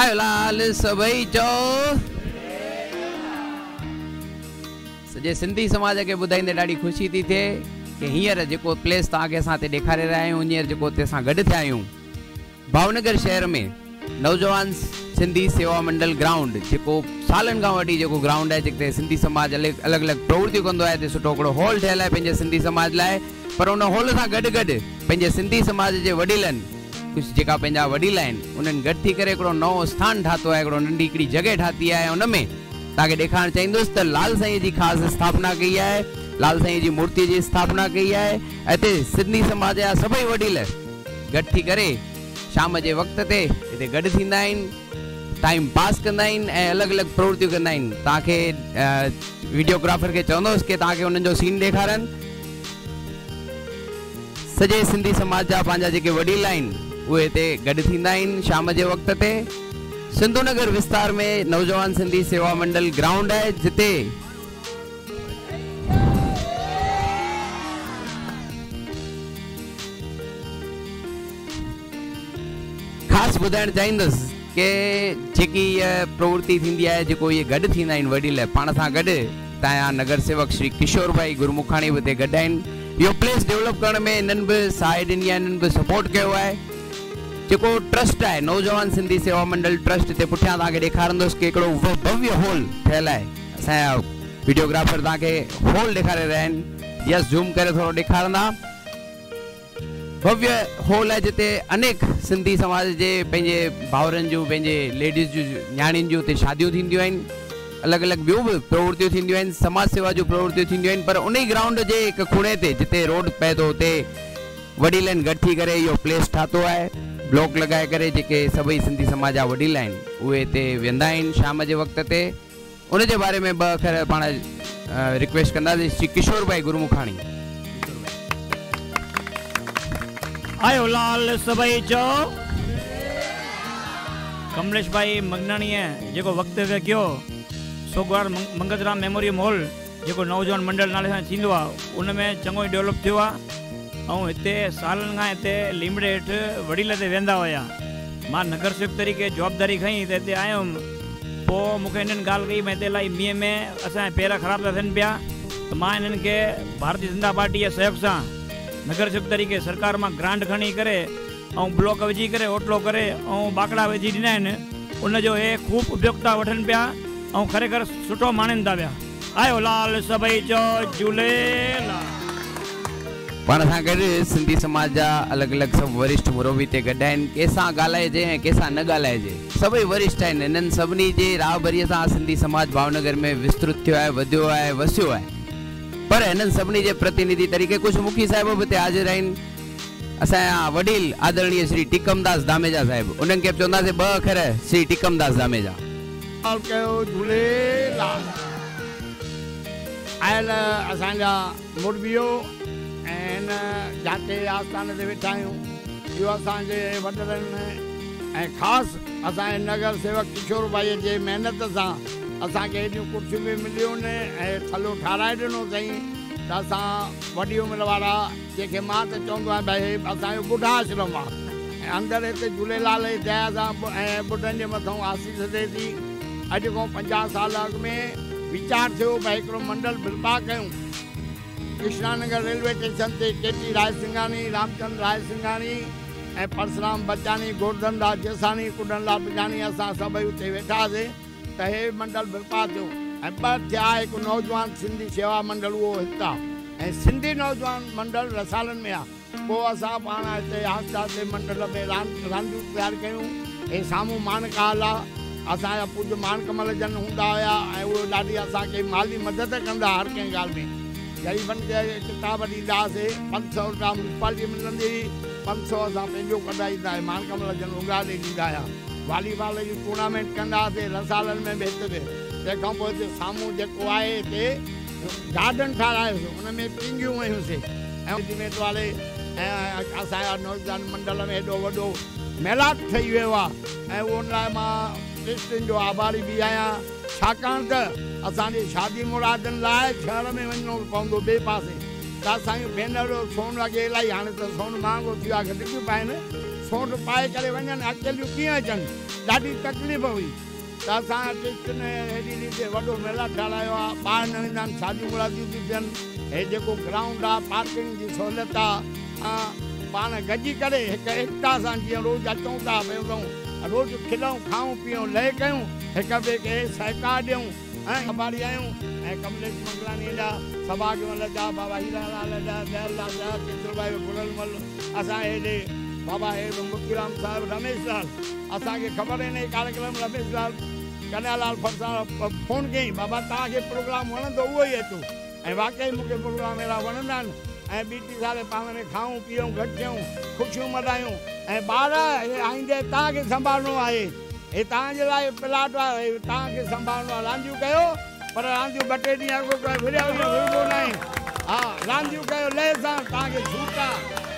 آيو لال سڀئي چئو. سڄي سنڌي سماج کي ٻڌائيندي ڏاڍي خوشي ٿي ٿئي ڪي هينئر جيڪو پليس توهان کي اسان هتي ڏيکاري رهيا آهيون هينئر جيڪو هتي اسان گڏ ٿيا آهيون ڀاونگر شهر ۾ نوجوان سنڌي سيوا منڊل گرائونڊ جيڪو سالن کان وٺي جيڪو گرائونڊ آهي جتي سنڌي سماج الڳ الڳ پرورتيون ڪندو آهي هتي سٺو هڪڙو هال ٺهيل آهي پنهنجي سنڌي سماج لاء پر ان هال سان گڏ گڏ پنهنجي سنڌي سماج جي وڏيلن ڪجهه جيڪا پنهنجا وڏيل آهن انهن گڏ ٿي ڪري هڪڙو نئون اسٿان ٺاتو آهي هڪڙو ننڍي هڪڙي جڳهه ٺاتي آهي ان ۾ توهان کي ڏيکارڻ چاهيندس ته لال سائين جي خاص اسٿاپنا ڪئي آهي لال سائين جي مورتي جي اسٿاپنا ڪئي آهي ۽ هتي سنڌي سماج جا سڀئي وڏيل گڏ ٿي ڪري شام جي وقت تي هتي گڏ ٿيندا آهن ٽائيم پاس ڪندا آهن ۽ الڳ الڳ پرورتيون ڪندا آهن توهان کي ويڊيوگرافر کي چوندس ڪي توهان کي انهن جو سين ڏيکارن سڄي سنڌي سماج جا پنهنجا جيڪي وڏيل آهن اهي هتي گڏ ٿيندا آهن شام جي وقت تي سنڌو نگر وستار ۾ نوجوان سنڌي سيوا منڊل گرائونڊ آهي جتي خاص ٻڌائڻ چاهيندس ڪي جيڪي هيء پرورتي ٿيندي آهي جيڪو اهي گڏ ٿيندا آهن وڏيل پاڻ سان گڏ تان جا نگر سيوڪ شري ڪشور ڀائي گرمکاڻي به هتي گڏ آهن اهو پليس ڊيولپ ڪرڻ ۾ هنن به سهائي ڏني آهي هنن به سپورٽ ڪيو آهي جيڪو ٽرسٽ آهي نوجوان سنڌي سيوا منڊل ٽرسٽ هتي پٺيان توهان کي ڏيکارندس ڪي هڪڙو ڀويه هال ٺهيل آهي اسان جا وڊيوگرافر توهان کي هال ڏيکاري رهيا آهن يس زوم ڪري ٿورو ڏيکارندا ڀويه هال آهي جتي انيڪ سنڌي سماج جي پنهنجي ڀائرن جون پنهنجي ليڊيز جون نياڻين جون اتي شاديون ٿينديون آهن الڳ الڳ ٻيون به پرورتيون ٿينديون آهن سماج سيوا جون پرورتيون ٿينديون آهن پر انهي گرائونڊ جي هڪ کوڻي تي جتي روڊ پئي ٿو اتي وڏيلن گڏ ٿي ڪري اهو پليس ٺاتو آهي بلاڪ لڳائي ڪري جيڪي سڀئي سنڌي سماج جا وڏيل آهن اهي اتي ويندا آهن شام جي وقت تي ان جي باري ۾ ٻه اکر پاڻ رڪويسٽ ڪنداسين شري ڪشور ڀائي گرمکاڻي. آيو لال سڀئي چئو. ڪمليش ڀائي مگناڻيء جيڪو وقت وڪيو سوڳوار منگترام ميموريم هال جيڪو نوجوان منڊل نالي سان ٿيندو آ ان ۾ چڱو ئي ڊولپ ٿيو آ ۽ هتي سالن کان هتي ليمڙي هيٺ وڙيل تي ويهندا هيا مان نگر سيوڪ طريقي جوابداري کنئي ته هتي آيم پوء مون کي هنن ڳالهه ڪئي ڀئي هتي الائي مينهن ۾ اسان جا پير خراب ٿا ٿين پيا ته مان هنن کي ڀارتي جنتا پارٽي جي سهيوگ سان نگر سيوڪ طريقي سرڪار مان گرانٽ کڻي ڪري ۽ بلاڪ وجهي ڪري اوٽلو ڪري ۽ ٻاڪڙا وجهي ڏنا آهن ان جو هي خوب اپيوگ ٿا وٺن پيا ۽ کري کر سٺو ماڻين ٿا پيا. آيو لال سڀئي چئو جهوليلال. پاڻ سان گڏ سنڌي سماج جا الڳ الڳ سڀ ورشٺ مروبي هتي گڏ آهن. ڪنهن سان ڳالهائجي ۽ ڪنهن سان نه ڳالهائجي. سڀئي ورشٺ آهن. هنن سڀني جي راهبريء سان سنڌي سماج ڀاونگر ۾ وسترت ٿيو آهي، وڌيو آهي، وسيو آهي. پر هنن سڀني جي پرتينڌي طريقي ڪجهه مکي صاحب به هتي حاضر آهن. اسان جا وڏيل آدرڻيه شري ٽيڪمداس ڌاميجا صاحب، انهن کي به چونداسين ٻه اکر شري ٽيڪمداس ڌاميجا. ڪيو جهوليلال. آيل اسان جا مربيو ۽ هن جاتي آستان تي ويٺا آهيون اهو اسان جي وڏڙن ۽ خاص اسان جي نگر سيوڪ ڪشور ڀائي جي محنت سان اسان کي ايڏيون ڪرسيون به مليون ۽ ٿلهو ٺاراهي ڏنو اٿئين ته اسان وڏي عمر وارا جنهن کي مان ته چوندو آهيان ڀائي هي اسان جو ٻڍا آشرم آهي ۽ اندر هتي جهوليلال جي ديا سان ۽ ٻڍن جي مٿئون آسيس ٿئي ٿي. اڄ کان 50 سال اڳ ۾ ويچار ٿيو ڀائي هڪڙو منڊل برپا ڪيون. ڪرشنا نگر ريلوي ٽيشن تي ڪي ٽي راء سنگهاڻي، رامچند راء سنگهاڻي ۽ پرسرام بچاڻي، گورڌن داس جيساڻي، ڪڏن لال بجاڻي اسان سڀئي اتي ويٺا هئاسين ته هي منڊل برپا ٿيو ۽ ٻه ٿيا هڪ نوجوان سنڌي شيوا منڊل اهو هت آ ۽ سنڌي نوجوان منڊل رسالن ۾ آ. پوء اسان پاڻ هتي آهستي آهستي منڊل ۾ رانديون تيار ڪيون. هي سامهون ماڻڪ هال آ. اسان جا پوڄ ماڻڪ مل جن هوندا هيا ۽ اهي ڏاڍي اسان کي مالي مدد ڪندا هر ڪنهن ڳالهه ۾. غريبن کي ڪتاب ڏيندا هئاسي. 500 رپيا ميونسپالٽي ملندي هئي. 500 اسان پنهنجو ڪڍائيندا هئاسي. ماڻڪ مل جن اگهاڙي ڏيندا هيا. والي بال جي ٽورنامينٽ ڪندا هئاسي رسالن ۾ به هت به. تنهن کان پوء هتي سامهون جيڪو آهي هتي گارڊن ٺارايوسي ان ۾ پينگهيون هنيونسي. ۽ ميٽ واري ۽ اسان جا نوجوان منڊل ۾ ايڏو وڏو ميلاپ ٺهي ويو آهي ۽ ان لاء مان ٽرسٽين جو آڀاري به آهيان ڇاڪاڻ ته اسان جي شادي مرادن لاء شهر ۾ وڃڻو به پوندو ٻئي پاسي ته اسان جون ڀينرون سون اڳي الائي هاڻي ته سون مهانگو ٿي ويو آهي گهٽ پيون پائن. سوٽ پائي ڪري وڃن، اڪيليون ڪيئن اچن؟ ڏاڍي تڪليف هئي ته اسان ٽرسٽن هيڏي ريت وڏو ميلا ٺهرايو آ، ٻاهر نه ويندا آهن، شاديون مراديون ٿيون ٿين، هي جيڪو گرائونڊ آ، پارڪنگ جي سهوليت آ، پاڻ گڏجي ڪري هڪ ايڪتا سان جيئن روز اچون ٿا ويندون، روز کلون، کائون پيئون، لئه ڪيون، هڪ ٻئي کي سهڪار ڏيون ۽ آڀاري آهيون ۽ ڪمليش منگلاڻيء جا، سڀاڳ مل جا، بابا هيرا لال جا، ديال داس جا، ڪشور ڀائي گهرل مل، اسان هيڏي بابا هي موتيرام صاحب، رميش لال، اسان کي خبر ئي نه هئي ڪاريڪرم رميش لال ڪنهيا لال فرساڻ فون ڪيائين بابا توهان کي پروگرام وڻندو اهو ئي اچو ۽ واقعي مون کي پروگرام اهڙا وڻندا آهن ۽ ٻي ٽي سال پاڻ ۾ کائون پيئون گڏ ٿيون خوشيون ملهايون ۽ ٻار هي آئيندي توهان کي سنڀالڻو آهي هي توهان جي لاء پلاٽ آهي هي توهان کي سنڀالڻو آهي رانديون ڪيو پر رانديون ٻه ٽي ڏينهن اڳ ڪري ڦريا وڃو گهربو ناهي ها رانديون ڪيو لئه سان توهان کي ڇوٽ آ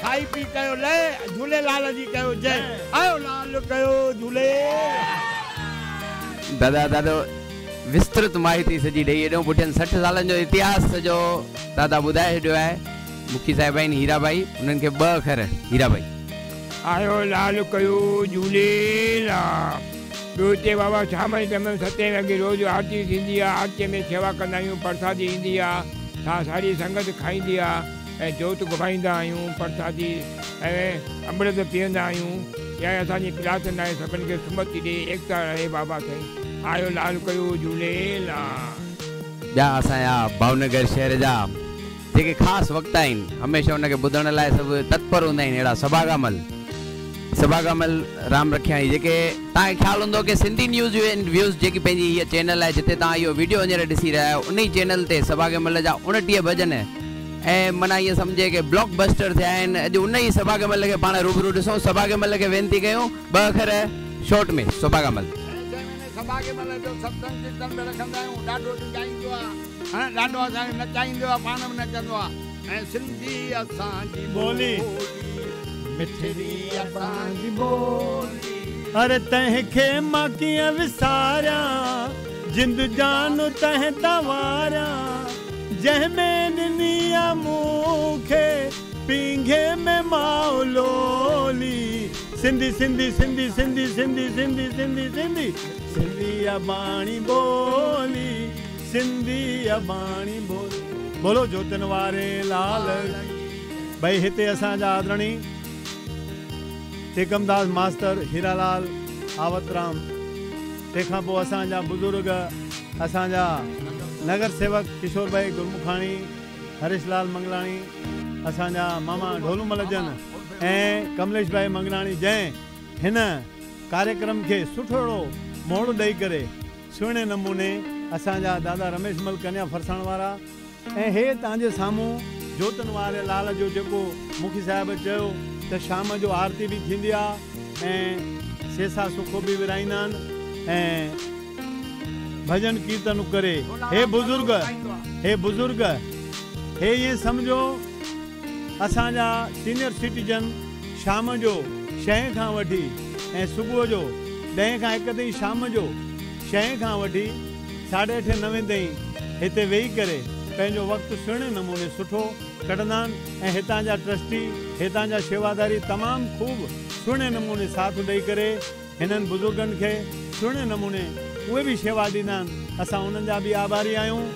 کائي پي ڪيو لئه جهوليلال جي ڪيو جئه آيو لال ڪيو جهولي. دادا دادو وسترت ماهيتي سڄي ڏئي ايڏو پٺين 60 سالن جو اتهاس سڄو دادا ٻڌائي ڇڏيو آهي مکي صاحب آهن هيرا ڀائي انهن کي ٻه اکر هيرا ڀائي. آيو لال ڪيو جهوليلال. ٻيو هتي بابا شام جي ٽيم ۾ ستين وڳي روز آرتي ٿيندي آ آرتي ۾ شيوا ڪندا آهيون پرسادي ايندي آ سا ساري سنگت کائيندي آ ۽ جوت گهمائيندا آهيون پرسادي ۽ امرت پيئندا آهيون اها ئي اسان جي پرارٿنا آهي سڀن کي سمتي ڏي ايڪتا رهي بابا سائين آيو لال ڪيو جهوليلال. ٻيا اسان جا ڀاونگر شهر جا جيڪي خاص وقت آهن هميشه ان کي ٻڌڻ لاء سڀ تتپر هوندا آهن اهڙا سڀاڳامل سڀاڳامل رام رکياڻي جيڪي توهان کي خيال هوندو ڪي سنڌي نيوز اينڊ ويوز جيڪي پنهنجي هيء چينل آهي جتي توهان اهو ويڊيو هينئر ڏسي رهيا آهيو انهي چينل تي سڀاڳامل جا 29 ڀڄن ۽ معنيٰ ائين سمجهي ڪي بلاڪ بسٽر ٿيا آهن اڄ انهي سڀاڳامل کي پاڻ روبرو ڏسون سڀاڳامل کي وينتي ڪيون ٻه اکر شارٽ ۾ سڀاڳامل. ڇهين ڇهين مهيني سڀاڳامل جو ستسنگ ڪيرتن به رکندا آهيون ڏاڍو ڊڄائيندو آهي. ۽ ڏاڍو اسان کي نچائيندو آ پاڻ به نچندو آ ۽ سنڌي اسان جي ٻولي مٺڙي اسان جي ٻولي. اري تنهن کي مان ڪيئن وساريان جند جان تنهن تان واريان جنهن ۾ ڏني آ مون کي پينگهي ۾ ماء لولي سنڌي سنڌي سنڌي سنڌي سنڌي سنڌي سنڌي سنڌي سنڌي اباڻي ٻولي. سنڌي اباڻي ٻولي بولو جوتن واري لال ڪي. ڀئي هتي اسان جا آدرڻي ٽيڪمداس ماستر هيرالال آوترام تنهن کان پوء اسان جا بزرگ اسان جا نگر سيوڪ ڪشور ڀائي گرمکاڻي هريش لال منگلاڻي اسان جا ماما ڍولومل جن ۽ ڪمليش ڀائي منگلاڻي جنهن هن ڪاريڪرم کي سٺوڙو موڙ ڏئي ڪري سهڻي نموني اسان جا دادا رميش مل ڪنيا فرساڻ وارا ۽ هي توهان جي سامهون جوتن واري لال جو جيڪو مکي صاحب چيو ته شام جو آرتي به ٿيندي آ ۽ سيسا سکو به ورهائيندا آهن ۽ ڀڄن ڪيرتن ڪري هي بزرگ هي بزرگ هي ائين سمجهو اسان جا سينئر سٽيزن شام جو ڇهين کان وٺي ۽ صبح جو ڏهين کان هڪ تائين شام جو ڇهين کان وٺي ساڍي اٺين نوين تائين هتي ويهي ڪري پنهنجو وقت سهڻي نموني سٺو ڪڍندا آهن ۽ هتان جا ٽرسٽي هتان جا شيواداري تمام خوب سهڻي نموني ساٿ ڏئي ڪري هنن بزرگن کي سهڻي نموني اهي به شيوا ڏيندا آهن اسان انهن جا به آڀاري آهيون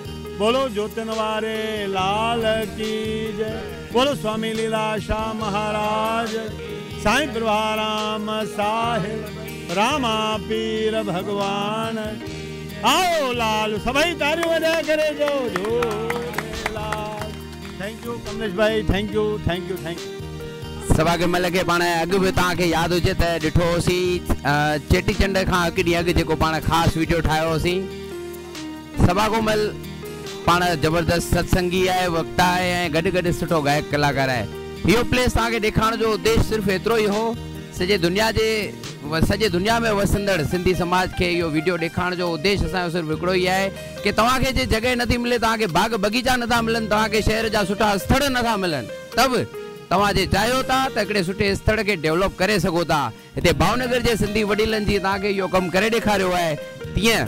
بولو جوتن واري لال ڪي جئ بولو سوامي ليلا شاهه مهاراج سائين پرڀارام صاحب راما پير ڀڳوان آيو لال سڀئي تاريون وڄائي ڪري چئو جهوليلال thank you Kamlesh ڀائي thank you thank you thank you. سڀاڳي مل کي پاڻ اڳ به توهان کي ياد هجي ته ڏٺو هوسين چيٽي چنڊ کان هڪ ڏينهن اڳ جيڪو پاڻ خاص ويڊيو ٺاهيو هوسين سڀاڳو مل پاڻ زبردست ستسنگي آهي وڪتا آهي ۽ گڏ گڏ سٺو گائڪ ڪلاڪار آهي اهو پليس توهان کي ڏيکارڻ جو اديش صرف ايترو ئي هو سڄي دنيا جي سڄي دنيا ۾ وسندڙ سنڌي سماج کي اهو ويڊيو ڏيکارڻ جو اديش اسان جو صرف هڪڙو ئي آهي ڪي توهان کي جي جڳهه نٿي ملي توهان کي باغ بغيچا نٿا ملن توهان کي شهر جا سٺا اسٿڙ نٿا ملن ته به توهان جي چاهيو ٿا ته هڪڙي سٺي اسٿڙ کي ڊيولپ ڪري سگهو ٿا. هتي ڀاونگر جي سنڌي وڏيلن جيئن توهان کي اهو ڪم ڪري ڏيکاريو آهي تيئن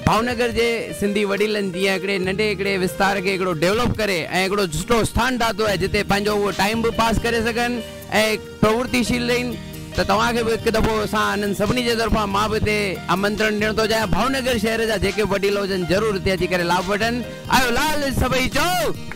ڀاونگر جي سنڌي وڏيلن جيئن هڪڙي ننڍي هڪڙي وستار کي هڪڙو ڊيولپ ڪري ۽ هڪڙو سٺو اسٿان ٺاتو آهي جتي پنهنجو اهو ٽائيم به پاس ڪري سگهن ۽ پرورتيشيل رهن ته توهان کي به هڪ دفعو اسان انهن سڀني جي طرفان مان به هتي آمنترڻ ڏيڻ ٿو چاهيان ڀاونگر شهر جا جيڪي به وڏيل هجن ضرور هتي اچي ڪري لاڀ وٺن. آيو لال سڀئي چئو.